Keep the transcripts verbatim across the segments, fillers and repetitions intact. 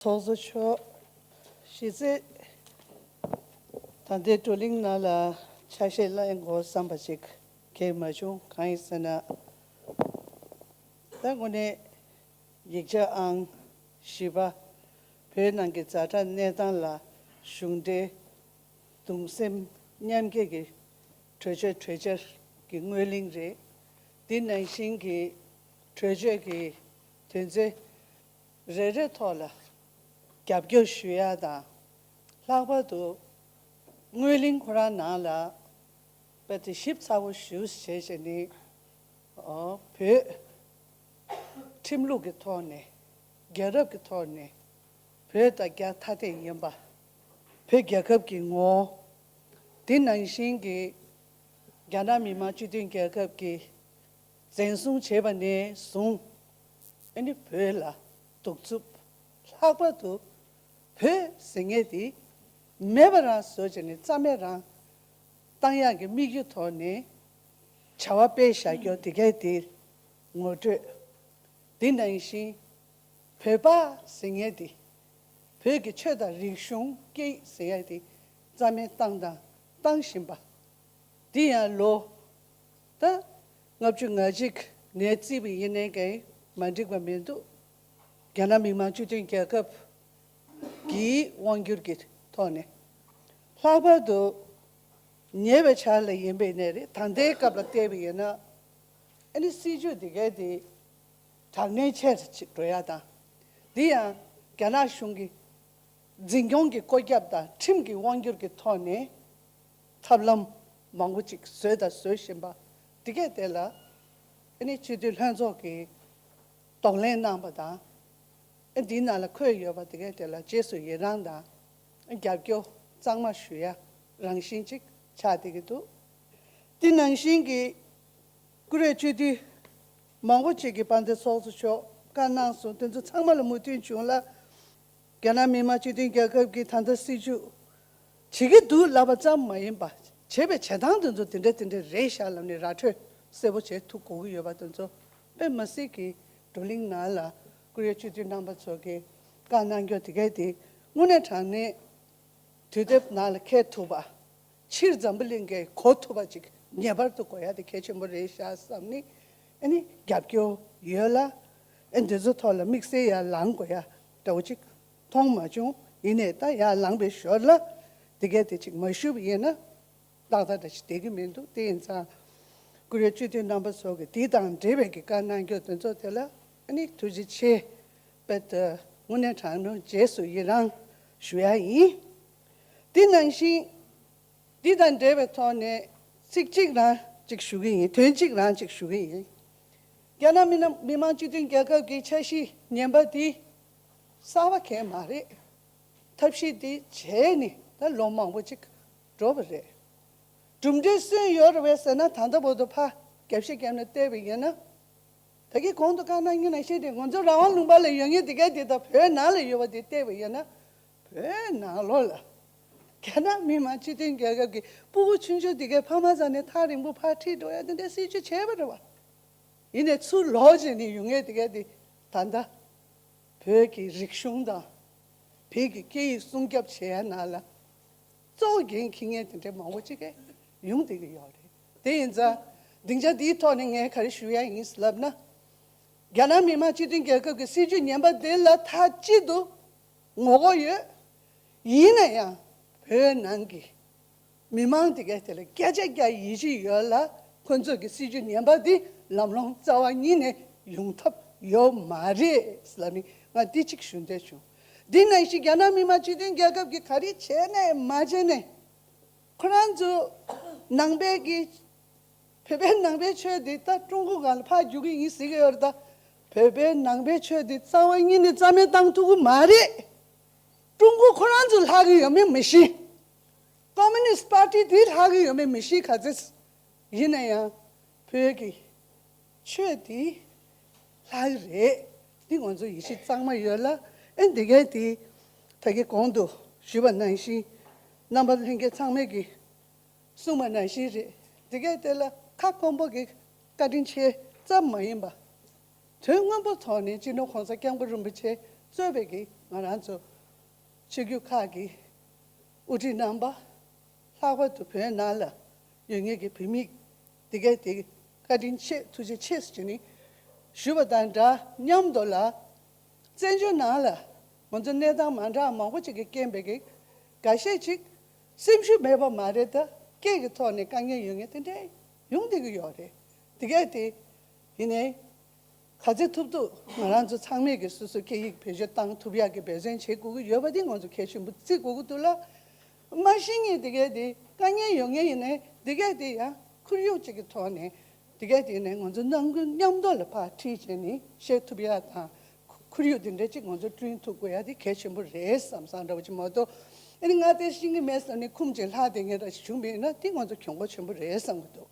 ཚོགས་གཙོ་མཆོག་གཞི་རྩའི་ད་ལྟའི་བགྲོ་གླེང་ནང་ལ་ཆ་ཤས་གླེང་དགོས་བསམ་པ་ཞིག་གང་ཡང་མ་བྱུང་། གང་ཡིན་ཟེར་ན། ད་དངོས་གནས་ཡིག་ཆ་ཨང་བཞི་པ། བོད་ནང་གི་ཛ་དྲག་གནས་སྟངས་ལ་གཞུང་འབྲེལ་གདུང་སེམས་མཉམ་སྐྱེད་ཀྱི་གྲོས་ཆོད་གྲོས་འཆར་གྱི་སྔོན་གླེང་རེད། འདི་ནང་བཞིན་གྱི་གྲོས་ཆོད་ཀྱི་དོན་ཚན་རེ་རེ་ཐོག་ལ་རྒྱབ་སྐྱོར་ཞུ་ཡ་དང་། ལྷག་པར་དུ་སྔོན་གླེང་ཁོ་རང་ནང་ལ་དཔེ་དེ་ཞིབ་ཚགས་པོ་ཞུ་བྱས་བྱས་ནས། ཨོ། བོད་ཁྲིམས་ལུགས་ཀྱི་ཐོག་ནས། རྒྱལ་རབས་ཀྱི་ཐོག་ནས། བོད་དང་རྒྱ་ཐ་དད་ཡིན་པ། བོད་རྒྱལ་ཁབ་ཀྱི་ངོ་བོ། དེ་ནང་བཞིན་གྱི་རྒྱ་ནག་མི་དམངས་སྤྱི་མཐུན་རྒྱལ་ཁབ་ཀྱིས་འཛིན་བཟུང་བྱས་པ་ནས་བཟུང་། ཨ་ནི་བོད་ལ་གདུག་རྩུབ། ལྷག་པར་དུ་བོད་ཟེར་མཁན་དེ་མེད་པ་རང་བཟོ་བྱས་ནས་རྩ་མེད་རང་བཏང་ཡག་གི་དམིགས་ཡུལ་ཐོག་ནས་བྱ་བ་སྤེལ་བཞག་རྒྱུ་དེ་གས་དེ་ངོ་སྤྲོད། དེ་ནང་བཞིན་བོད་པ་ཟེར་མཁན་དེ། བོད་ཀྱི་ཆོས་དང་རིག་གཞུང་སྐད་ཡིག་ཟེར་ཡག་དེ་རྩ་མེད་བཏང་དང་བཏང་བཞིན་པ། འདི་ཡང་ལོ་ད་ལྔ་བཅུ་ང་གཅིག་ནས་བརྩིས་པ་ཡིན་ནའི་ཀྱང་མ་འགྲིག་པ་མི་འདུག་རྒྱ་ནག་མི་དམངས་སྤྱི་མཐུན་རྒྱལ་ཁབ་ཀྱི་དབང་སྒྱུར་གྱི་ཐོག་ནས། ལྷག་པར་དུ་ཉེ་བའི་ཆར་ལ་ཡིན་པའི་གནས་རེད། ད་ལྟའི་སྐབས་ལ་བལྟས་པ་ཡིན་ན། ཨ་ནི་སྲིད་ཇུས་འདི་གའི་དེ་དྲག་གནོན་ཆེ་རུ་འགྲོ་ཡ་དང་། འདི་ཡང་རྒྱ་ནག་གཞུང་གི་འཛིན་སྐྱོང་གི་བཀོད་ཁྱབ་དང་ཁྲིམས་ཀྱི་དབང་སྒྱུར་གྱི་ཐོག་ནས་ཐབས་ལམ་མང་པོ་ཅིག་བཟོས་དང་བཟོ་བཞིན་པ། འདི་གས་དེ་ལ་ཨ་ནི་སྤྱི་འཐུས་ལྷན་ཚོགས་ཀྱིས་གདོང་ལེན་གནང་པ་དང་། ཨ། འདིའི་ནང་ལ་འཁོད་ཡོད་པ་དེ་གས་དེ་ལ་རྗེས་སུ་ཡི་རང་དང་། ཨ། རྒྱབ་སྐྱོར་གཙང་མ་ཞུ་ཡ་རང་བཞིན་ཅིག་ཆགས་བསྡད་ཀྱི་འདུག་དེ་ནང་བཞིན་གྱི་བཀུར་འོས་སྤྱི་འཐུས་མང་པོ་ཅིག་གིས་དཔལ་ལྡན་ཚོགས་གཙོ་མཆོག་བཀའ་གནང་སོང་། དེ་ཚོ་ཚང་མ་ལ་མོས་མཐུན་བྱུང་ལ། རྒྱ་ནག་མི་དམངས་སྤྱི་མཐུན་རྒྱལ་ཁབ་ཀྱིས་ད་ལྟ་སྲིད་ཇུས་བྱེད་ཀྱི་འདུག་ལབ་པ་ཙམ་མ་ཡིན་པ། བྱེད་པའི་བྱེད་སྟངས་དེ་ཚོ་དེ་འདྲ་དེ་འདྲ་རེད་ཤག་ལབ་ནས་ར་འཕྲོད་གསལ་པོ་བྱེད་ཐུབ་དགོས་ཀྱི་ཡོད་པ་དེ་ཚོ། དཔེ་མ་སྲིད་ཀྱི་བགྲོ་གླེང་ནང་ལ་བཀུར་འོས་སྤྱི་འཐུས་རྣམ་པ་ཚོ་གིས་བཀའ་གནང་རྒྱུ་དེ་གས་དེ་དངོས་གནས་དྲང་གནས་དུས་དེབ་ནང་ལ་འཁེལ་ཐུབ་པ། སྤྱིར་འཛམ་བུ་གླིང་གས་གོ་ཐུབ་པ་ཅིག་ངེས་པར་དུ་དགོས་ཡ་དེ་གལ་ཆེན་པོ་རེད་ཤག་བསམ་ནས། ཨ་ནི་རྒྱབ་སྐྱོར་ཡོད་ལ། ཨ། འདི་ཚོ་ཐོག་ལ་དམིགས་བསལ་ཡར་ལངས་དགོས་ཡ་འདྲ་བོ་ཅིག་མཐོང་མ་བྱུང་། ཡིན་ནའི་ད་ཡར་ལངས་པའི་ཞོར་ལ་དེ་གས་དེ་ཅིག་མ་ཞུས་པ་ཡིན་ན་ཏག་ཏག་འདྲ་ཞིག་བསྡད་ཀྱི་མི་འདུག་དེ་ཡིན་ཙང་། བཀུར་འོས་སྤྱི་འཐུས་རྣམ་པ་ཚོ་གིས་དེ་དང་འབྲེལ་བའི་གི་བཀའ་གནང་རྒྱུ་དེ་ཚོ་དེ་ལ་ཨ་ནི་ཐུགས་རྗེ་ཆེ། དཔེ་ད་དངོས་གནས་དྲང་གནས་རྗེས་སུ་ཡི་རང་ཞུ་ཡ་ཡིན། དེ་ནང་བཞིན། འདི་དང་འབྲེལ་བའི་ཐོག་ནས་ཚིག་གཅིག་རང་གཅིག་ཞུ་གི་ཡིན། དོན་གཅིག་རང་གཅིག་ཞུ་གི་ཡིན། རྒྱ་ནག་མི་ན་མི་དམངས་སྤྱི་མཐུན་རྒྱལ་ཁབ་ཀྱི་འཆར་གཞི་ངན་པ་འདི་གསར་པ་གང་ཡང་མ་རེད། ཐབས་ཤེས་འདི་བྱས་ནས་ད་ལོ་མང་པོ་ཅིག་འགྲོ་བ་རེད། གྲུབ་འབྲས་སུ་ཡོད་རེད་པས་ཟེར་ན། ད་ལྟ་བར་དུ་ཕར་རྒྱབ་ཤ་བརྒྱབ་ནས་བལྟས་པ་ཡིན་ན། ད་གིན་གོང་དུ་བཀའ་གནང་མཁན་ནང་བཞིན་རེད། ང་ཚོ་རང་དབང་ལུང་པ་ལ་ཡོད་མཁན་དེ་ག་དེ་དང་བོད་ནང་ལ་ཡོད་པ་དེ་བལྟས་པ་ཡིན་ན། བོད་ནང་ལོགས་ལ་རྒྱ་ནག་མི་དམངས་སྤྱི་མཐུན་རྒྱལ་ཁབ་ཀྱི་སྤུ་གུ་ཆུང་ཆུང་དེ་གའི་ཕ་མ་རྩ་ནས་ཐག་རིང་པོ་ཕར་ཁྲིད་འགྲོ་ཡ་དེ་འདྲ་སྲིད་ཇུས་བྱས་པ་རེད་བ། ཡིན་ནའི་ཚུར་ལོག་བྱས་ནས་ཡོང་མཁན་དེ་ག་དེ་ད་ལྟ་བོད་ཀྱི་རིག་གཞུང་དང་བོད་ཀྱི་སྐད་ཡིག་སྲུང་སྐྱོབ་བྱེད་ཡ་ནང་ལ་གཙོ་བོ་འགན་འཁྱེར་མཁན་དེ་འདྲའི་མང་པོ་ཅིག་གིས་ཡོང་བསྡད་ཀྱི་ཡོད་རེད། དེ་ཡིན་ཙང་སྡིངས་ཆ་འདིའི་ཐོག་ནས་ངས་ག་རེ་ཞུ་ཡ་ཡིན་ལབ་ན། རྒྱ་ནག་མི་དམངས་སྤྱི་མཐུན་རྒྱལ་ཁབ་ཀྱི་སྲིད་ཇུས་ངན་པ་དེ་ལ་མཐའ་གཅིག་ཏུ་ངོ་རྒོལ་ཡོད། ཡིན་ན་ཡང་བོད་ནང་གི་མི་མང་དེ་གས་དེ་ལ་བརྒྱ་ཆ་བརྒྱ་ཡིད་ཆེས་ཡོད་ལ། ཁོ་ཚོ་གི་སྲིད་ཇུས་ངན་པ་འདི་ལམ་ལྷོང་རྩ་བ་ཉིད་ནས་ཡོང་ཐབས་ཡོད་མ་རེད་ལབ་ནས་ང་འདི་གཅིག་ཞུ་འདོད་བྱུང་། འདི་ནང་བཞིན་རྒྱ་ནག་མི་དམངས་སྤྱི་མཐུན་རྒྱལ་ཁབ་ཀྱིས་ག་རེ་བྱས་ནས་མ་བྱས་ནས། ཁོ་རང་ཚོ་ནང་པའི་གི་བོད་པའི་ནང་པའི་ཆོས་འདི་ད་ཀྲུང་གོ་སྒང་ལ་ཕར་རྒྱུག་གི་ཡིན་ཟེར་གི་ཡོད་རེད། ད་བོད་པའི་ནང་པའི་ཆོས་འདི་རྩ་བ་ཉིད་ནས་རྩ་མེད་བཏང་ཐུབ་ཀྱི་མ་རེད། ཀྲུང་གོ་ཁོ་རང་ཚོ་ལྷག་གི་ཡོད་མེད་མི་ཤེས། ཀོ་མུ་ནིསྟ་པར་ཊི་དེ་ལྷག་གི་ཡོད་མེད་མི་ཤེས། ག་ཚོད་ཡིན་ན་ཡང་བོད་ཀྱི་ཆོས་དེ་ལྷག་གི་རེད། འདི་ང་ཚོ་ཡིད་ཆེས་གཙང་མ་ཡོད་ལ། ཨེ་འདི་གས་དེ་ད་གིན་གོང་དུ་ཞུས་པ་ནང་བཞིན་རྣམ་པ་ལྷན་རྒྱས་ཚང་མས་ཀྱི་གསུངས་པ་ནང་བཞིན་རེད། འདི་གས་དེ་ལ་ཁ་སྐོམ་པོ་གི་བཀའ་དྲིན་ཆེ་ཙམ་མ་ཡིན་པ། དོན་དངོས་པོ་ཐོག་ནས་སྤྱི་ནོར་༸གོང་ས་༸སྐྱབས་མགོན་རིན་པོ་ཆེ་གཙོས་པའི་གི་ ང་རང་ཚོ་ཆོས་བརྒྱུད་ཁག་གི་དབུ་ཁྲིད་རྣམ་པ། ལྷག་པར་དུ་བོད་ནང་ལ་ཡོད་མཁན་གྱི་བོད་མི་དེ་གས་དེ་བཀའ་དྲིན་ཆེ། ཐུགས་རྗེ་ཆེ་ཟེར་ནས་ཞུ་བ་དང་སྦྲགས། མཉམ་དུ་ལ་བཙན་བྱོལ་ནང་ལ་ང་ཚོ་གནས་སྟངས་མ་འདྲ་མང་པོ་ཅིག་གི་རྐྱེན་པས་ཀྱི་འགའ་ཤས་ཅིག་སེམས་ཤུགས་མེད་པ་མ་རེད། ད་སྐད་ཀྱི་ཐོག་ནས་དཀའ་ངལ་ཡོད་མཁན་དེ་འདྲས་ཡོང་བསྡད་ཀྱི་ཡོད་རེད། དེ་གས་དེ་ཡིན་ནའི། ག་ཚོད་ཐུབ་ཐུབ་ང་རང་ཚོ་ཚང་མས་ཀྱི་སོ་སོ་སྐད་ཡིག་བེད་སྤྱོད་བཏང་ཐུབ་ཡག་གི་འབད་བརྩོན་བྱེད་དགོས་ཀྱི་ཡོད་པ་དེ་ང་ཚོ་གལ་ཆེན་པོ་བརྩི་དགོས་ཀྱི་འདུག་ལ། མ་ཤེས་མཁན་དེ་གས་དེ་དཀའ་ངལ་ཡོད་མཁན་ཡིན་ནའི་དེ་གས་དེ་ཡང་ཁོར་ཡུག་ཅིག་གི་ཐོག་ནས་དེ་གས་དེ་ནས་ང་ཚོ་ནང་ཁུལ་མཉམ་དུ་ལ་ཕར་ཁྲིད་བྱས་ནས་བཤད་ཐུབ་ཡག་དང་། ཁོར་ཡུག་དེ་འདྲ་ཅིག་ང་ཚོ་བསྐྲུན་ཐུབ་དགོས་ཡག་དེ་གལ་ཆེན་པོ་རེད་བསམ་བསམ་འདྲ་བོ་ཅིག་མ་གཏོགས། ཨ་ནི་ང་དེ་ཤེས་ཀྱི་མེད་བསམ་ནས་ཁུངས་ཅིག་ལྷག་བསྡད་མཁན་འདྲ་ཞིག་བྱུང་བ་ཡིན་ན་དེ་ང་ཚོ་གྱོང་པོ་ཆེན་པོ་རེད་བསམ་གྱི་འདུག་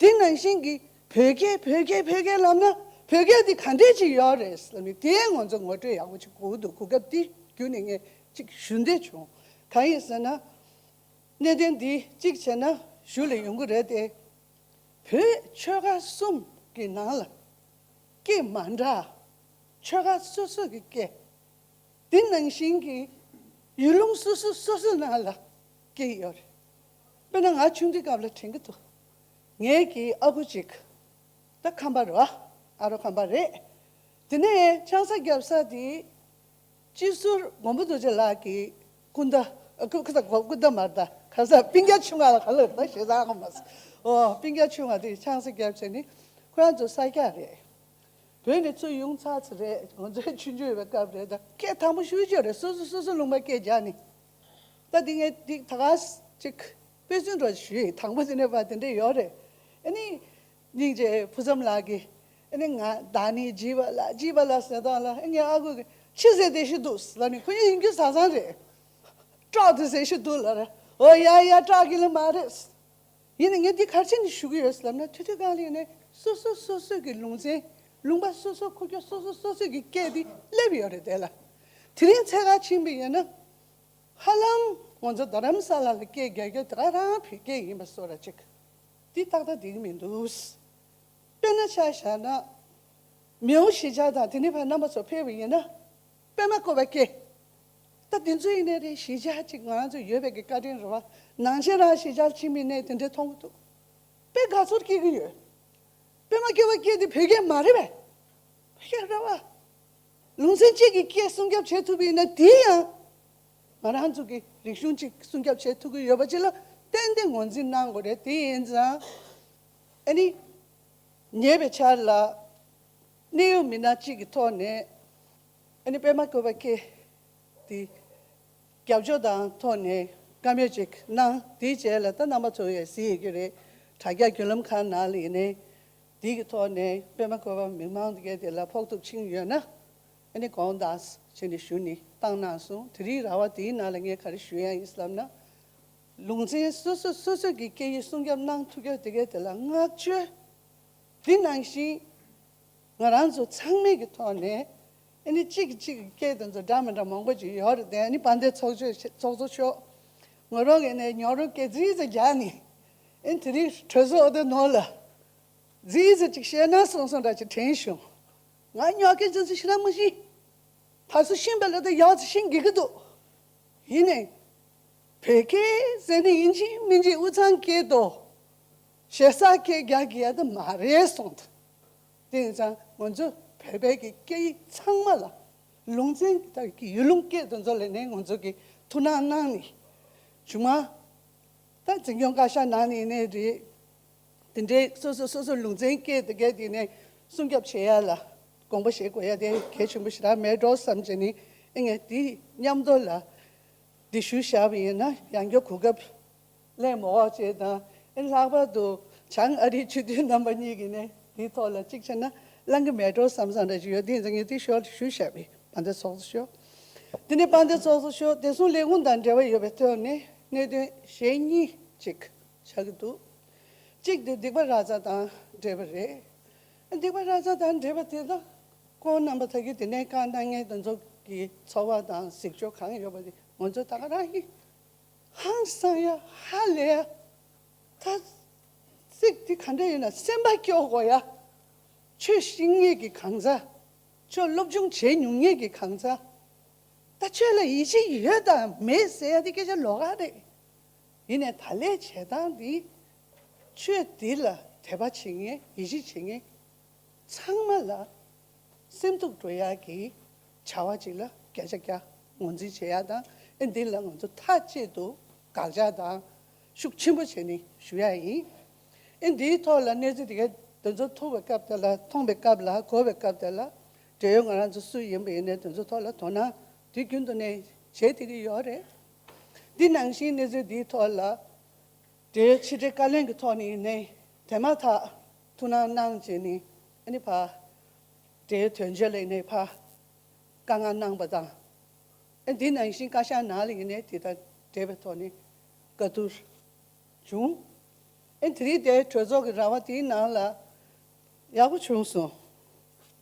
དེ་ནང་བཞིན་གྱི་བོད་སྐད་བོད་སྐད་བོད་སྐད་ལབ་ན་བོད་སྐད་འདི་ག་འདྲས་ཅིག་ཡོད་རེད་ལབ་ནས་དེ་ང་ཚོ་ངོ་སྤྲོད་ཡག་པོ་ཅིག་དགོས་ཀྱི་འདུག་གོ་སྐབས་འདི་བརྒྱུད་ནས་ངས་ཅིག་ཞུ་འདོད་བྱུང་། གང་ཡིན་ཟེར་ན། གནད་དོན་འདི་གཅིག་བྱས་ན་གཞུག་ལ་ཡོང་གི་རེད་དེ། བོད་ཆོལ་ཁ་གསུམ་གྱི་ནང་ལ་སྐད་མ་འདྲ། ཆོལ་ཁ་སོ་སོ་གི་སྐད། དེ་ནང་བཞིན་གྱི་ཡུལ་ལུང་སོ་སོ་སོ་སོའི་ནང་ལ་སྐད་ཡོད་རེད། དཔེར་ན་ང་ཆུང་དུས་སྐབས་ལ་དྲན་གྱི་འདུག་ངའི་གི་ཨ་ཁུ་ཅིག་ད་ཁམས་པ་རེད་བ། ཨ་རོགས་ཁམས་པ་རེད། དེ་ནས་ཆང་ས་བརྒྱབ་ས་དེ་སྤྱི་ཟུར་མགོན་པོ་རྡོ་རྗེ་ལགས་ཀྱི་སྐུ་ཟླ། ཨ་ཁུ་ཁུ་ཟླ་སྐུ་ཟླ་མ་རེད་ད། ག་ས་སྤུན་ཀྱག་ཆུང་བ་ལ་ག་ལ་རེད་ད། ཞེ་ས་ཨ་མ་ས། ཨོ་སྤུན་ཀྱག་ཆུང་བ་དེ་ཆང་ས་བརྒྱབ་བྱས་ནས་ཁོ་རང་ཚོ་ས་སྐྱ་རེད། བོད་ནས་ཚུར་ཡོང་ཚར་ཚར་རེད། ང་ཚོའི་ཆུང་ཆུང་ཡོད་པའི་སྐབས་རེད། ད་སྐད་དང་པོ་ཞུ་རྒྱུ་རེད། སོ་སོ་སོ་སོ་ལུང་པ་སྐད་རྒྱག་ནི། ད་འདི་ངས་འདི་ད་ག་ཅིག་དཔེ་མཚོན་འདྲ་ཞུ་ཡིན། དང་པོ་དེ་ནས་ཕར་དེ་འདྲས་ཡོད་རེད། ཨ་ནི་སྙིང་རྗེ་ཕུན་སུམ་ལགས་ཀྱིས་ཨ་ནི་ང་བདག་ནི་བྱིས་པ་ལ་བྱིས་པ་ལ་ཟེར་སྟངས་ལ། ཨ་ངའི་ཨ་ཁུ་གིས་ཆི་ཟེར་བསྡད་ཤི་འདུག་ལབ་ནི། ཁོ་ཡིན་རྒྱུ་བཟང་བཟང་རེད། སྐྲག་དེ་ཟེར་ཤི་འདུག་ལབ་རེད། ཨོ་ཡ་ཡ་སྐྲག་གི་ལ་མ་རེད། ཡིན་ནའི་ངས་འདི་ག་རེ་བྱས་ནས་ཞུ་གི་ཡོད་ལབ་ན། དུས་དུས་གང་ལ་ཡིན་ནའི་སོ་སོ་སོ་སོ་གི་ལུང་ཚན། ལུང་པ་སོ་སོ། ཁུག་ཀྱོག་སོ་སོ་སོ་སོ་གི་སྐད་འདི་སླེབས་ཡོད་རེད་དེ་ལ། དེ་རིང་འཚོལ་ག་ཕྱིན་པ་ཡིན་ན། ཧ་ལམ་ང་ཚོ་རྡ་རམ་ས་ལ་ལ་སྐད་རྒྱག་རྒྱུ་དེ་ག་རང་བོད་སྐད་ཡིན་པ་བཟོ་འདྲ་ཅིག་འདི་ཏག་ཏག་བསྡད་ཀྱི་མི་འདུག་དཔེར་ན་ཆ་བཞག་ན། མེའོ་གཞིས་ཆགས་དང་དེ་ནས་ཕར་རྣམ་པ་ཚོ་ཕེབས་པ་ཡིན་ན། པད་མ་བཀོད་པ་སྐད། ད་དེ་ཚོ་ཡིན་ནའི་རེད། གཞིས་ཆགས་ཅིག་ང་རང་ཚོ་ཡོད་པའི་གི་བཀའ་དྲིན་རེད་བ། ནང་ཆེན་རང་གཞིས་ཆགས་ཕྱིན་པ་ཡིན་ནའི་དེ་འདྲའི་མཐོང་གི་འདུག་དཔེ་དགའ་ཚོར་སྐྱེ་གི་ཡོད། པད་མ་བཀོད་པ་སྐད་དེ་བོད་སྐད་མ་རེད་པས། བོད་སྐད་རེད་བ། ལུང་ཚན་གཅིག་གི་སྐད་སྲུང་སྐྱོབ་བྱེད་ཐུབ་པ་ཡིན་ན་དེ་ཡང་ང་རང་ཚོ་གི་རིག་གཞུང་གཅིག་སྲུང་སྐྱོབ་བྱེད་ཐུབ་ཀྱི་ཡོད་པ་ཅིག་ལ་ཏན་ཏན་ངོས་འཛིན་གནང་དགོས་རེད། དེ་ཡིན་ཙང་ཨ་ནི་ཉེ་བའི་ཆར་ལ་གནད་ཡོད་མི་སྣ་གཅིག་གི་ཐོག་ནས་ཨ་ནི་པད་མ་བཀོད་པ་སྐད་དེ་རྒྱབ་སྐྱོར་དང་ཐོག་ནས་བཀའ་མོལ་ཅིག་གནང་། དེའི་རྗེས་ལ་ད་རྣམ་པ་ཚོ་ཡང་གཟིགས་ཡོད་ཀྱི་རེད། དྲ་རྒྱ་བརྒྱུད་ལམ་ཁག་ནང་ལ་ཡིན་ནའི་དེའི་གི་ཐོག་ནས་པད་མ་བཀོད་པ་མིག་མང་དེ་གས་དེ་ལ་ཕོག་ཐུག་ཕྱིན་ཡོད་ན་ཨ་ནི་དགོངས་དག་བྱས་ནས་ཞུ་ནི་བཏང་གནང་སོང་། དེ་རིང་ར་བ་དེའི་ནང་ལ་ངས་ག་རེ་ཞུ་ཡ་ཡིན་ལབ་ན། ལུང་ཚན་སོ་སོ་སོ་སོ་གི་སྐད་ཡིག་སྲུང་སྐྱོབ་གནང་ཐུབ་ཀྱི་དེ་གས་དེ་ལ་བསྔགས་བརྗོད། དེ་ནང་བཞིན་ང་རང་ཚོ་ཚང་མའི་གི་ཐོག་ནས་ཨ་ནི་གཅིག་གིས་གཅིག་གི་སྐད་དེ་ཚོ་འདྲ་མི་འདྲ་མང་པོ་ཅིག་ཡོད་རེད་དེ། ཨ་ནི་དཔལ་ལྡན་ཚོགས་གཙོ་ཚོགས་གཙོ་མཆོག་ང་རང་གིས་ནས་ཉོ་རོགས་སྐད་རྩིས་ཙམ་རྒྱག་ནི། ཨ་ནི་དེ་རིང་གྲོས་ཚོགས་འོག་ཏུ་ནོར་ལ་རྩིས་ཙམ་ཅིག་བཤད་ན་གསུངས་གསུངས་འདྲ་ཅིག་དྲན་བྱུང་། ང་ཉོ་སྐད་རྩིས་ཤེས་ན་མ་ཤེས། ཕར་ཚུར་ཤེས་པ་ལ་ད་ཡག་ཙམ་ཤེས་དགོས་ཀྱི་འདུག་ཡིན་ནའི་བོད་སྐད་ཟེར་ནས་ཡིན་གཅིག་མིན་གཅིག་དབུས་གཙང་སྐད་དོ། ཞེ་ས་སྐད་རྒྱག་གི་ཡ་ད་མ་རེད་གསུངས་འདུག་དེ་ཡིན་ཙང་ང་ཚོ་བོད་པའི་གི་སྐད་ཡིག་ཚང་མ་ལ་ལུང་ཚན་དང་གི་ཡུལ་ལུང་སྐད་དེ་ཚོ་ལ་ནས་ང་ཚོ་གི་ཐུགས་སྣང་གནང་ནས་བྱུང་མ། ད་འཛིན་སྐྱོང་བཀའ་ཤག་ནང་ནས་ཡིན་ནའི་རེད། དེ་འདྲའི་སོ་སོ་སོ་སོ་ལུང་ཚན་སྐད་དེ་གས་དེ་ནས་སྲུང་སྐྱོབ་བྱེད་ཡ་ལ་དགོངས་པ་བཞེས་དགོས་ཡ་དེ་གལ་ཆེན་པོ་ཞེ་དྲག་མེད་འགྲོ་བསམ་བྱས་ནས་ཨེ་ངས་དེ་མཉམ་དུ་ལ་འདི་ཞུ་བཞག་པ་ཡིན་ན་ཡང་བསྐྱར་གོ་སྐབས་ལེན་མ་འོག་ཅེས་དང་། ཨེ་ལྷག་པར་དུ་བྱང་ཨ་རིའི་སྤྱི་འཐུས་རྣམ་པ་གཉིས་ཀྱིས་ནས་དེའི་ཐོག་ལ་གཅིག་བྱས་ན་གླེང་གི་མེད་འགྲོ་བསམ་བསམ་འདྲ་ཞིག་ཡོད། དེ་ཡིན་ཙང་ངས་དེ་ཞོར་ཞུ་བཞག་པ་ཡིན། དཔལ་ལྡན་ཚོགས་གཙོ་མཆོག་དེ་ནས་དཔལ་ལྡན་ཚོགས་གཙོ་མཆོག་བདེ་སྲུང་ལས་ཁུངས་དང་འབྲེལ་བ་ཡོད་པའི་ཐོག་ནས་གནད་དོན་གཞན་གཉིས་ཅིག་ཆགས་ཀྱི་འདུག་གཅིག་དེ་སྡིག་པ་ར་ཛ་དང་འབྲེལ་བ་རེད། སྡིག་པ་ར་ཛ་དང་འབྲེལ་བ་དེ་ལ་ཁོང་རྣམ་པ་ད་གི་དེ་ནས་བཀའ་གནང་མཁན་དེ་ཚོ་གི་འཚོ་བ་དང་གཟིགས་ཕྱོགས་གང་ཡོད་པ་དེ་ང་ཚོ་ད་ག་རང་ཡིན། ཧང་སང་ཡ། ཧ་ལས་ཡ། ད་ཚིག་དེ་ག་འདྲ་ཡིན་ན་སེམས་པ་སྐྱོ་དགོས་ཡ། ཆོས་ཤེས་མཁན་གྱི་གང་ཟག་ཆོས་སློབ་སྦྱོང་བྱེད་མྱོང་མཁན་གྱི་གང་ཟག་ཆོས་ལ་ཡིད་ཆེས་ཡོད་དང་མེད་ཟེར་ཡ་དེ་སྐད་ཆ་ལོགས་ཀ་རེད། ཡིན་ནའི་ད་ལས་བྱེད་སྟངས་འདི་ཆོས་འདི་ལ་དད་པ་བྱེད་མཁན་ཡིད་ཆེས་བྱེད་མཁན་ཚང་མ་ལ་སེམས་སྡུག་འགྲོ་ཡག་གི་བྱ་བ་ཅིག་ལ་བརྒྱ་ཆ་བརྒྱ་ངོས་འཛིན་བྱེད་ཡག་དང་། ཨེ་འདི་ལ་ང་ཚོ་མཐའ་གཅིག་ཏུ་དགག་བྱ་དང་ཤུགས་ཆེན་པོ་བྱས་ནས་ཞུ་ཡག་ཡིན། ཨེ་འདིའི་ཐོག་ལ་གནས་ཚུལ་དེ་ག་དེ་ཚོ་ཐུག་པའི་སྐབས་དེ་ལ་མཐོང་པའི་སྐབས་ལ་གོ་བའི་སྐབས་དེ་ལ་འབྲེལ་ཡོད་ང་རང་ཚོ་སུ་ཡིན་པ་ཡིན་ནའི་དེ་ཚོ་ཐོག་ལ་དོ་སྣང་དུས་རྒྱུན་དུ་ནས་བྱེད་བསྡད་ཀྱི་ཡོད་རེད། འདི་ནང་བཞིན་གནས་ཚུལ་འདིའི་ཐོག་ལ་འབྲེལ་ཡོད་ཕྱི་དྲིལ་བཀའ་བློན་གྱི་ཐོག་ནས་ཡིན་ནའི་དེ་མ་ཐག་ཐུགས་སྣང་གནང་བྱས་ནས་ཨ་ནི་ཕར་འབྲེལ་ཡོད་དོན་གཅོད་ལ་ཡིན་ནའི་ཕར་བཀའ་མངགས་གནང་པ་དང་། ཨ་འདི་ནང་བཞིན་བཀའ་ཤག་ནང་ལ་ཡིན་ནའི་དེ་དང་འབྲེལ་བའི་ཐོག་ནས་བཀའ་བསྡུར་བྱུང་། ཨ་དེ་རིང་དེ་གྲོས་ཚོགས་ཀྱི་ར་བ་དེའི་ནང་ལ་ཡག་པོ་བྱུང་སོང་།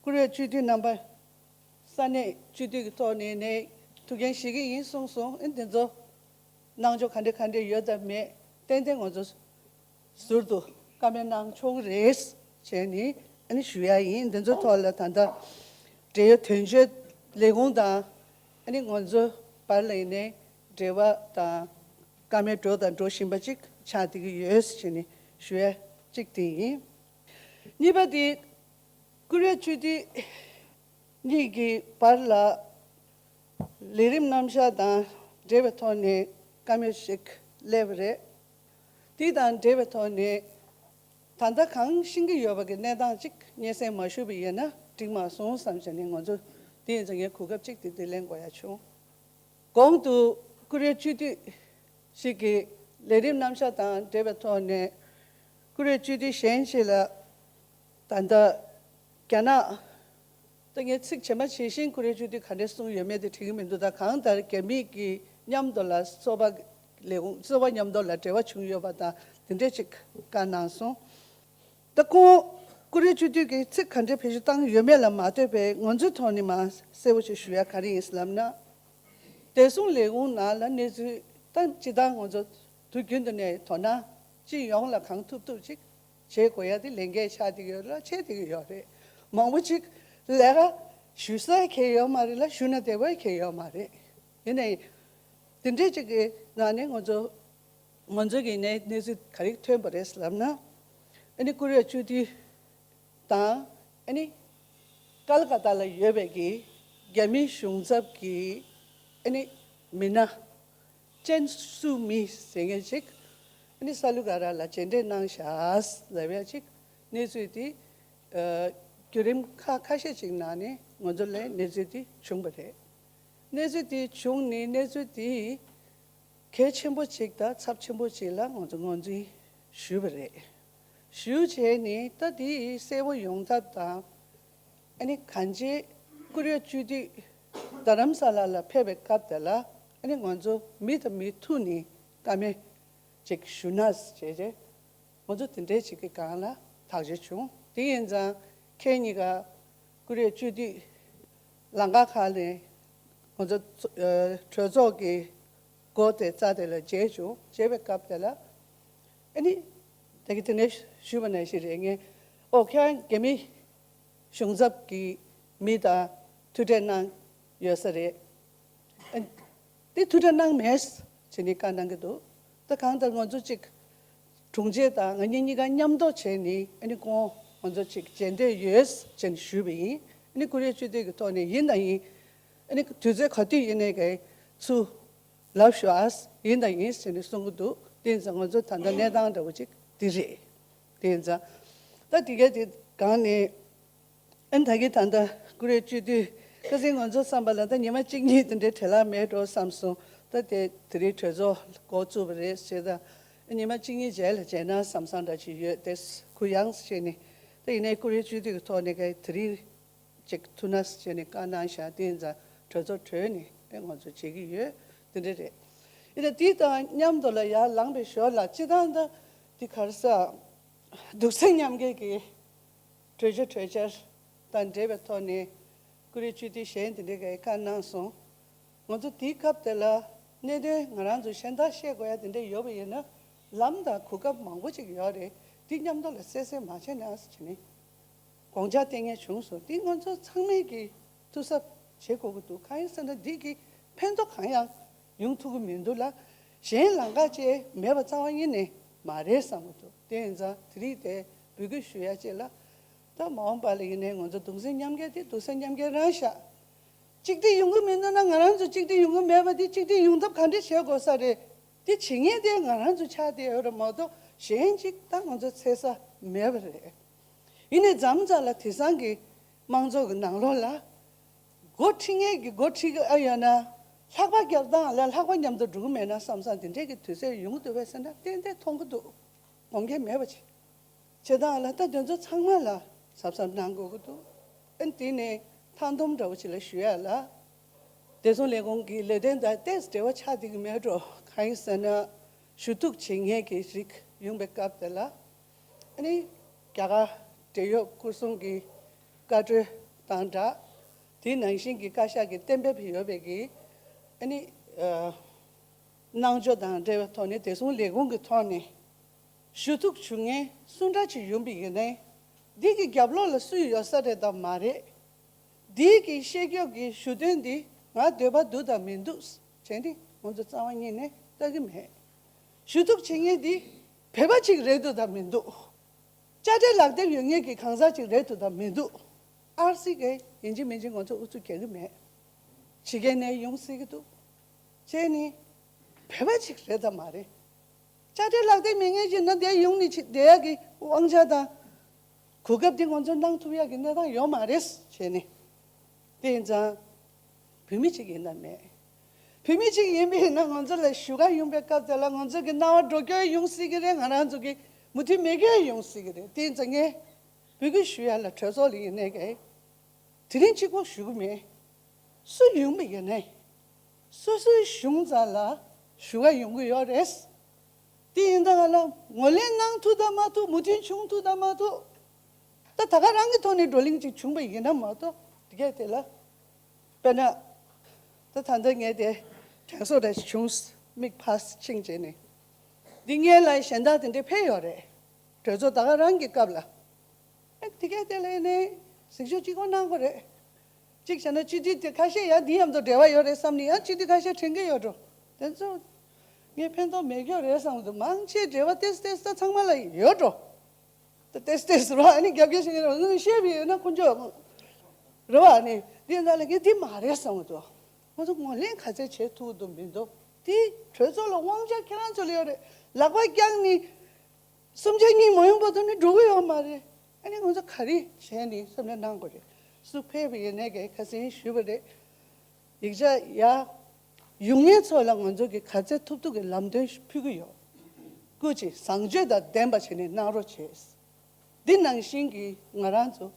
བཀུར་འོས་སྤྱི་འཐུས་རྣམ་པ་ས་གནས་སྤྱི་འཐུས་ཀྱི་ཐོག་ནས་ནས་ཐུགས་འགན་བཞེས་ཀྱི་ཡིན་གསུངས་སོང་། ཨ་དེ་ཚོ་གནང་ཕྱོགས་ག་འདྲ་ག་འདྲ་ཡོད་དམ་མེད་ཏན་ཏན་ང་ཚོ་ཟུར་དུ་བཀའ་མོལ་གནང་ཆོག་གི་རེད་བྱས་ནས་ཨ་ནི་ཞུ་ཡ་ཡིན། འདི་ཚོའི་ཐོག་ལ་ད་ལྟ་འབྲེལ་ཡོད་དོན་གཅོད་ལས་ཁུངས་དང་ཨ་ནི་ང་ཚོ་བར་ལ་ཡིན་ནའི་འབྲེལ་བ་དང་བཀའ་མོལ་འགྲོ་དང་འགྲོ་བཞིན་པ་ཅིག་ཆགས་བསྡད་ཀྱི་ཡོད་ཟེར་ནས་ཞུ་ཡ་གཅིག་དེ་ཡིན། གཉིས་པ་དེ་བཀུར་འོས་སྤྱི་འཐུས་གཉིས་ཀྱི་བར་ལ་ལས་རིམ་རྣམ་གཞག་དང་འབྲེལ་བའི་ཐོག་ནས་བཀའ་མོལ་ཞིག་སླེབས་པ་རེད། དེ་དང་འབྲེལ་བའི་ཐོག་ནས་ད་ལྟ་གང་ཤེས་ཀྱི་ཡོད་པ་གི་གནས་སྟངས་ཅིག་སྙན་སེང་མ་ཞུས་པ་ཡིན་ན་འགྲིག་མ་སོང་བསམ་བྱས་ནས་ང་ཚོ་དེ་ཡིན་ཙང་ངས་གོ་སྐབས་ཅིག་དེ་དེ་ལེན་དགོས་ཡ་བྱུང་། གོང་དུ་བཀུར་འོས་སྤྱི་འཐུས་ཤིག་གིས་ལས་རིམ་རྣམ་གཞག་དང་འབྲེལ་བའི་ཐོག་ནས་བཀུར་འོས་སྤྱི་འཐུས་གཞན་ཞིག་ལ་ད་ལྟ་རྒྱ་ནག་ད་ངས་ཚིག་ཇི་མ་ཇི་བཞིན་བཀུར་འོས་སྤྱི་འཐུས་ག་འདྲས་གསུངས་ཡོད་མེད་དེ་དྲན་གྱི་མི་འདུག་ད་གང་ལྟར་རྒྱ་མི་གི་མཉམ་དུ་ལ་ཚོགས་པ་ལས་ཁུངས་ཚོགས་པ་མཉམ་དུ་ལ་འབྲེལ་བ་བྱུང་ཡོད་པ་དང་དེ་འདྲས་ཅིག་བཀའ་གནང་སོང་། ད་ཁོང་བཀུར་འོས་སྤྱི་འཐུས་ཀྱིས་ཚིག་ག་འདྲས་བེད་སྤྱོད་བཏང་ཡོད་མེད་ལ་མ་ལྟོས་པའི་ང་ཚོའི་ཐོག་ནས་མ་གསལ་བོ་ཞིག་ཞུ་ཡ་ག་རེ་ཡིན་ལབ་ན། བདེ་སྲུང་ལས་ཁུངས་ནང་ལ་གནས་ཚུལ་ད་སྤྱི་བཏང་ང་ཚོ་དུས་རྒྱུན་དུ་ནས་དོ་སྣང་སྤྱི་ཡོངས་ལ་གང་ཐུབ་ཐུབ་ཅིག་བྱེད་དགོས་ཡ་དེ་ལས་འགན་ཆགས་བསྡད་ཀྱི་ཡོད་ལ་བྱེད་བསྡད་ཀྱི་ཡོད་རེད། མང་པོ་ཅིག་ལས་ཀ་ཞུ་ས་ཁེལ་ཡོད་མ་རེད་ལ་ཞུ་ན་བདེ་བོ་ཁེལ་ཡོད་མ་རེད། ཡིན་ནའི་དེ་འདྲས་ཅིག་གི་ནང་ནས་ང་ཚོ་ང་ཚོ་གི་ནས་གནས་ཚུལ་ག་རེ་ཐོན་པ་རེད་ལབ་ན། ཨ་ནི་བཀུར་འོས་སྤྱི་འཐུས་དང་ཨ་ནི་ཀལ་ཀ་ཏ་ལ་ཡོད་པའི་གི་རྒྱ་མི་གཞུང་ཚབ་ཀྱི་ཨ་ནི་མི་སྣ་ཅན་སུ་མི་ཟེར་མཁན་ཞིག་ཨ་ནི་ས་ལུ་ག་ར་ལ་མཇལ་འཕྲད་གནང་བཞག་ལབ་ཡ་ཅིག་གནས་ཚུལ་དེ་ཨ་བརྒྱུད་རིམ་ཁག་ཁ་ཤས་ཅིག་ནང་ནས་ང་ཚོ་ལ་གནས་ཚུལ་དེ་བྱུང་བ་རེད། གནས་ཚུལ་དེ་བྱུང་ནས་གནས་ཚུལ་དེ་གལ་ཆེན་པོ་ཅིག་དང་ཚབས་ཆེན་པོ་ཅིག་ལ་ང་ཚོ་ངོས་འཛིན་ཞུས་པ་རེད། ཞུས་བྱས་ནས་ད་དེ་གསལ་པོ་ཡོང་ཐབས་དང་། ཨ་ནི་གང་ཅི་བཀུར་འོས་སྤྱི་འཐུས་རྡ་རམ་ས་ལ་ལ་ཕེབས་པའི་སྐབས་དེ་ལ་ཨ་ནི་ང་ཚོ་མི་དང་མི་ཐུག་ནས་བཀའ་མོལ་ཅིག་ཞུ་ན་བྱས་རྗེས་ང་ཚོ་དེ་འདྲའི་ཅིག་གི་སྒང་ལ་ཐག་གཅོད་བྱུང་། དེ་ཡིན་ཙང་ཁྱེད་གཉིས་ཀ་བཀུར་འོས་སྤྱི་འཐུས་ལམ་ཁ་ཁག་ནས་ང་ཚོ་ཚོ་ཨ་གྲོས་ཚོགས་ཀྱི་སྒོ་དེ་རྩ་དེ་ལ་མཇལ་བྱུང་། མཇལ་བའི་སྐབས་དེ་ལ་ཨ་ནི་ད་གི་དེ་ནས་ཞུས་པ་ནང་བཞིན་རེད། ངས་ཨོ་ཁྱེད་རང་རྒྱ་མི་གཞུང་ཚབ་ཀྱི་མི་དང་ཐུག་འཕྲད་གནང་ཡོད་ས་རེད། ཨ་དེ་ཐུག་འཕྲད་གནང་མེད་ཟེར་ནས་བཀའ་གནང་གི་འདུག་ད་གང་ལྟར་ང་ཚོ་གཅིག་དྲུང་ཆེ་དང་ང་གཉིས་གཉིས་ཀ་མཉམ་དུ་བྱས་ནས་ཨ་ནི་ཁོང་ང་ཚོ་གཅིག་མཇལ་འདོད་ཡོད་ཟེར་ནས་ཞུས་པ་ཡིན། ཨ་ནི་བཀུར་འོས་སྤྱི་འཐུས་ཀྱི་ཐོག་ནས་ཡིན་དང་ཡིན། ཨ་ནི་དུས་ཚོད་ག་དུས་ཡིན་ནའི་གའི་ཚུར་ལབ་ཤོག་ཨ། ཡིན་དང་ཡིན་ཟེར་ནས་གསུང་གི་འདུག་དེ་ཡིན་ཙང་ང་ཚོ་ད་ལྟ་གནས་སྟངས་འདྲ་བོ་ཅིག་འདི་རེད། དེ་ཡིན་ཙང་ད་དེ་ག་དེ་སྒང་ནས། ཨན་ད་གི་ད་ལྟ་བཀུར་འོས་སྤྱི་འཐུས་ཁ་སང་ང་ཚོ་བསམ་པ་ལ་ད་ཉི་མ་གཅིག་གཉིས་དེ་འདྲའི་བྲེལ་ལ་མེད་འགྲོ་བསམ་སོང་། ད་དེ་དེ་རིང་གྲོས་ཚོགས་འགོ་བཙུགས་པ་རེད་ཟེར། ད་ཉི་མ་གཅིག་གཉིས་རྗེས་ལ་མཇལ་ན་བསམ་བསམ་འདྲ་ཅིག་ཡོད་དེ་གུ་ཡངས་བྱས་ནས། ད་ཡིན་ནའི་བཀུར་འོས་སྤྱི་འཐུས་ཀྱི་ཐོག་ནས་ག་དེ་རིང་ཅིག་ཐུག་ན་བྱས་ནས་བཀའ་གནང་བཞག་དེ་ཡིན་ཙང་གྲོས་ཚོགས་གྲོལ་ནས་ཨེ་ང་ཚོ་བྱེད་ཀྱི་ཡོད། དེ་འདྲ་རེད། ཡིན་ན་དེ་དང་མཉམ་དུ་ལ་ཡར་ལངས་པའི་ཞོར་ལ་སྤྱི་བཏང་ད་དེ་ག་རེ་ཟེར། སྡུག་ཚད་མཉམ་སྐྱེད་ཀྱི་གྲོས་ཆོད་གྲོས་འཆར་དང་འབྲེལ་བའི་ཐོག་ནས་བཀུར་འོས་སྤྱི་འཐུས་གཞན་དེ་འདྲས་ཀྱིས་བཀའ་གནང་སོང་། ང་ཚོ་དེའི་སྐབས་དེ་ལ་གནད་དོན་ང་རང་ཚོ་གཞན་དག་བཤད་དགོས་ཡ་དེ་འདྲས་ཡོད་པ་ཡིན་ན་ལམ་དང་གོ་སྐབས་མང་པོ་ཅིག་ཡོད་རེད། དེ་མཉམ་དུ་ལ་གསལ་གསལ་མ་བྱས་ན་ཟེར་ནས་དགོངས་འཆར་བསྟན་མཁན་བྱུང་སོང་། དེ་ང་ཚོ་ཚང་མས་ཀྱིས་ཐུགས་གཟབ་བྱེད་དགོས་ཀྱི་འདུག་གང་ཡིན་ཟེར་ན་འདི་གི་ ཕན་ཐོགས་གང་ཡང་ཡོང་ཐུབ་ཀྱི་མི་འདུག་ལ། གཞན་ལམ་ཁ་ཅིག་མེད་པ་རྩ་བ་ཉིད་ནས་མ་རེད་བསམ་གྱི་འདུག་དེ་ཡིན་ཙང་དེ་རིང་དེ་འབོད་སྐུལ་ཞུ་ཡ་ཅིག་ལ། ད་མ་འོངས་པ་ལ་ཡིན་ནའི་ང་ཚོ་གདུང་སེམས་མཉམ་སྐྱེད་དེ་གདུང་སེམས་མཉམ་སྐྱེད་རང་བཞག་གཅིག་སྒྲིལ་ཡོང་གི་མི་འདུག་ན། ང་རང་ཚོ་གཅིག་སྒྲིལ་ཡོང་གི་མེད་པ་དེ་གཅིག་སྒྲིལ་ཡོང་ཐབས་ག་འདྲ་བྱེད་དགོས་ས་རེད། དེ་བྱེད་མཁན་དེ་ང་རང་ཚོ་ཆགས་བསྡད་ཡོད་རེད་མ་གཏོགས། གཞན་གཅིག་ད་ང་ཚོ་འཚོལ་ས་མེད་པ་རེད། ཡིན་ནའི་མཚམས་མཚམས་ལ་དེང་སང་གི་དམངས་གཙོ་གི་ནང་ལོགས་ལ་འགོ་ཁྲིད་མཁན་གྱི་འགོ་ཁྲིད་ཀྱི་ཨ་ཡོད་ན། ལྷག་པ་རྒྱབ་སྟངས་ལ་ལྷག་པ་མཉམ་དུ་འགྲོ་གི་མེད་ན་བསམ་བསམ་དེ་འདྲས་ཀྱི་དུས་ཚོད་ཡོང་གི་འདུག་པས་ཟེར་ན་ཏན་ཏན་མཐོང་གི་འདུག་དགོངས་འགལ་མེད་པ་ཅིག་བྱེད་སྟངས་ལ་ད་དེ་ཚོ་ཚང་མ་ལ་གཟབ་གཟབ་གནང་དགོས་ཀྱི་འདུག་ཨ་ནི་དེ་ནས་མཐའ་སྡོམ་འདྲ་བོ་ཅིག་ལ་ཞུ་ཡ་ལ། བདེ་སྲུང་ལས་ཁུངས་ཀྱི་ལས་དོན་དང་ཏོག་ཙམ་འབྲེལ་བ་ཆགས་བསྡད་ཀྱི་མེད་འགྲོ། གང་ཡིན་ཟེར་ན། ཞུ་གཏུག་བྱེད་མཁན་གྱི་རིགས་ཡོང་པའི་སྐབས་དེ་ལ། ཨ་ནི་རྒྱ་གར་འབྲེལ་ཡོད་སྐོར་སྲུང་གི་བཀའ་འཁྲོལ་དང་སྦྲགས། དེ་ནང་བཞིན་གྱི་བཀའ་ཤག་གི་གཏན་འབེབས་ཡོད་པའི་གི། ཨ་ནི་ཨ་གནང་ཕྱོགས་དང་འབྲེལ་བའི་ཐོག་ནས་བདེ་སྲུང་ལས་ཁུངས་ཀྱི་ཐོག་ནས་ཞུ་གཏུག་ཞུ་མཁན་སུ་འདྲ་ཅིག་ཡོང་པ་ཡིན་ནའི། འདི་གི་རྒྱབ་ལོགས་ལ་སུ་ཡོད་ས་རེད་དམ་མ་རེད། འདི་གི་བཤད་རྒྱབ་ཀྱི་ཞུ་དོན་འདི་ང་འདོད་པ་འདུག་དམ་མི་འདུག་བྱས་ནས་ང་ཚོ་རྩ་བ་ཉིད་ནས་ལྟ་གི་མེད། ཞུ་གཏུག་བྱེད་མཁན་འདི་བོད་པ་ཅིག་རེད་འདུག་དམ་མི་འདུག་དཔྱ་ཁྲལ་ལག་དེབ་ཡོད་མཁན་གྱི་གང་ཟག་ཅིག་རེད་འདུག་དམ་མི་འདུག་ཨར་སི་གིས་ཡིན་གཅིག་མིན་གཅིག་ང་ཚོ་ཨུ་ཚུགས་རྒྱག་གི་མེད། ཕྱི་རྒྱལ་ནས་ཡོང་སྲིད་ཀྱི་འདུག་བྱས་ནས་བོད་པ་ཅིག་རེད་དམ་མ་རེད། དཔྱ་ཁྲལ་ལག་དེབ་མེད་མཁན་ཅིག་ན་དེ་ཡོང་ནས་ཅིག་བསྡད་ཡག་གི་དབང་ཆ་དང་གོ་སྐབས་དེ་ང་ཚོ་གནང་ཐུབ་ཡག་གི་གནས་སྟངས་ཡོད་མ་རེད་བྱས་ནས། དེ་ཡིན་ཙང་བོད་མི་ཅིག་ཡིན་དམ་མེད། བོད་མི་ཅིག་ཡིན་པ་ཡིན་ན་ང་ཚོ་ལ་ཞུ་ག་ཡོང་པའི་སྐབས་དེ་ལ་ང་ཚོ་གི་སྣང་བ་འགྲོ་སྐྱོད་ཡོང་སྲིད་ཀྱི་རེད། ང་རང་ཚོ་གི་མུ་མཐུད་མེད་སྐྱོད་ཡོང་སྲིད་ཀྱི་རེད། དེ་ཡིན་ཙང་ངས་འབོད་སྐུལ་ཞུ་ཡ་ལ་གྲོས་ཚོགས་ལ་ཡིན་ནའི་གི་དེ་རིང་གཅིག་པོ་ཞུ་གི་མེད། སུ་ཡོང་པ་ཡིན་ནའི། སོ་སོའི་གཞུང་རྩ་ལ་ཞུ་ག་ཡོང་གི་ཡོད་རེད། དེ་ཡིན་ད་ང་ལ་ངོས་ལེན་གནང་ཐུབ་དམ་མ་ཐུབ། མོས་མཐུན་བྱུང་ཐུབ་དམ་མ་ཐུབ། ད་ད་ག་རང་གི་ཐོག་ནས་བགྲོ་གླེང་ཅིག་བྱུང་པ་ཡིན་ན་མ་གཏོགས་དེ་གས་དེ་ལ། དཔེར་ན། ད་ད་ལྟ་ངས་དེ་དྲན་གསོ་འདྲ་ཞིག་བྱུང་། མིག་ཕར་ཕྱིན་བྱས་ནས། འདི་སྔོན་ལ་གཞན་དག་དེ་འདྲས་ཕེབས་ཡོད་རེད། གྲོས་ཚོགས་ད་ག་རང་གི་སྐབས་ལ། ཨེ་དེ་གས་དེ་ལ་ནས་གཟིགས་ཞིབ་གཅིག་པོ་གནང་དགོས་རེད། གཅིག་བྱས་ན་སྤྱི་འཐུས་དེ་ཁ་ཤས་ཡང་འདི་མཉམ་དུ་འབྲེལ་བ་ཡོད་རེད་བསམ་ནས་ཡང་སྤྱི་འཐུས་ཁ་ཤས་དྲན་གྱི་ཡོད་འགྲོ། དེ་ཚོ་ངས་ཕན་ཐོགས་མེད་རྒྱུ་རེད་བསམ་གྱི་འདུག་མང་ཆེ་འབྲེལ་བ་ཏོག་ཙམ་ཏོག་ཙམ་ཚང་མ་ལ་ཡོད་འགྲོ། ད་ཏོག་ཙམ་ཏོག་ཙམ་རོ། ཨ་ནི་རྒྱབ་སྐྱོར་བྱེད་མཁན་རོ་ང་ཤེས་པ་ཡོད་ན་ཁོང་ཚོ་རོ། ཨ་ནི་འདི་འདྲ་ལ་ངས་འདི་མ་རེད་བསམ་གྱི་འདུག་ང་ཚོ་ངོས་ལེན་ག་ཚད་བྱེད་ཐུབ་ཀྱི་འདུག་མི་འདུག་དེ་གྲོས་ཚོགས་ལ་དབང་ཆ་ཁྱེད་རང་ཚོ་ལ་ཡོད་རེད། ལག་པ་བརྐྱངས་ནས། གསུམ་ཆ་གཉིས་མ་ཡོང་བར་དུ་ནི་འགྲོ་གི་ཡོད་མ་རེད། ཨ་ནི་ང་ཚོ་ག་རེ་བྱས་ནས་བསམ་བློ་གནང་དགོས་རེད། སུ་ཕེབས་པ་ཡིན་ནའི་གི་ཁ་སང་ཞུས་པ་རེད། ཡིག་ཆ་ཡ་ཡོང་མཁན་ཚོ་ལ་ང་ཚོ་གི་ག་ཚད་ཐུབ་ཐུབ་ཀྱི་ལམ་སྟོན་ཕུལ་གི་ཡོད། སྐུ་མཁྱེན་བཟང་སྤྱོད་དང་ལྡན་པ་བྱས་ནས་གནང་རོགས་བྱས། འདི་ནང་བཞིན་གྱི་ང་རང་ཚོ་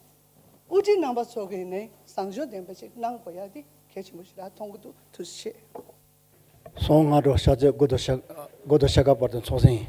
དབུ་ཁྲིད་རྣམ་པ་ཚོ་གི་ནས་བཟང་སྤྱོད་ལྡན་པ་ཞིག་གནང་དགོས་ཡ་དེ་གལ་ཆེན་པོ་ཞིག་ལ་མཐོང་གི་འདུག་ཐུགས་རྗེ་ཆེ། སོང་སྔ་དྲོ་ཕྱག་ཚོད་དགུ་དང་ཕྱེད། དགུ་དང་ཕྱེད་ཀ་བར་དུ་ཚོགས་ཟིན་ཡིན།